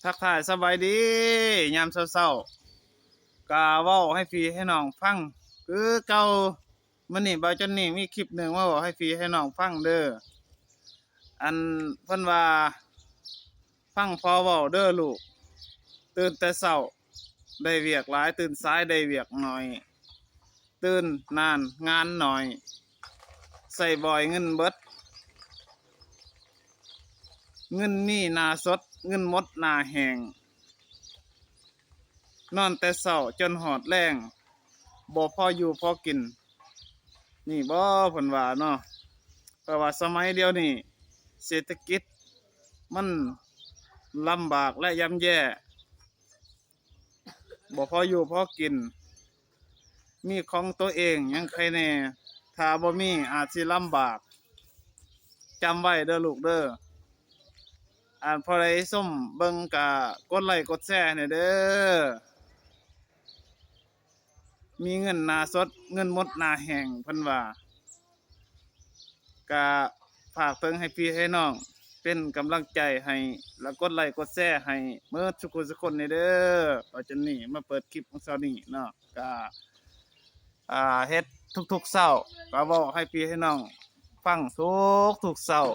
ທັກທາຍສະບາຍດີຍາມເຊົ້າໆ ກະເວົ້າໃຫ້ພີ່ໃຫ້ນ້ອງຟັງຄືເກົ່າ. ມື້ນີ້ບ່າວຈອນນີ່ມີຄລິບໜຶ່ງມາເວົ້າໃຫ້ພີ່ໃຫ້ນ້ອງຟັງເດີ. ອັນເພິ່ນວ່າ ຟັງພໍ່ເວົ້າເດີລູກ, ຕື່ນແຕ່ເຊົ້າໄດ້ວຽກຫຼາຍ, ຕື່ນສາຍໄດ້ວຽກໜ້ອຍ, ຕື່ນນານງານໜ້ອຍ, ໃຊ້ບ່ອຍເງິນເບິດ, ເງິນມີໜ້າສົດ, ເງິນໝົດໜ້າແຫ້ງ, ນອນແຕ່ເຊົ້າຈົນຮອດແລງ, ບໍ່ພໍຢູ່ພໍກິນ. ນີ້ບໍ ເພິ່ນວ່າເນາະ. ເພາະວ່າສະໄໝດຽວນີ້ເສດຖະກິດມັນລຳບາກ ແລະ ຍ່ຳແຍ່, ບໍ່ພໍຢູ່ພໍກິນ, ມີຂອງໂຕເອງຍັງໄຄແນ່, ຖ້າບໍ່ມີອາດຊິລຳບາກ. ຈຳໄວ້ເດີລູກເດີ. ອັນຜູ້ໃດຊົມເບິ່ງກະກົດໄລກົດແຊໃຫ້ແນ່ເດີ. ມີເງິນໜ້າສົດ, ເງິນໝົດໜ້າແຫ້ງ ເພິ່ນວ່າ. ກະຝາກເຖິງໃຫ້ພີ່ໃຫ້ນ້ອງເປັນກຳລັງໃຈໃຫ້ ແລະ ກົດໄລກົດແຊໃຫ້ໝົດທຸກຄົນທຸກຄົນແນ່ເດີ. ວ່າຈັ່ງນີ້ ມາເປີດຄລິບຂອງເຊົ້ານີ້ເນາະ ກະ ອ່າ ເຮັດທຸກໆເຊົ້າ, ກະເວົ້າໃຫ້ພີ່ໃຫ້ນ້ອງຟັງທຸກໆເຊົ້າ.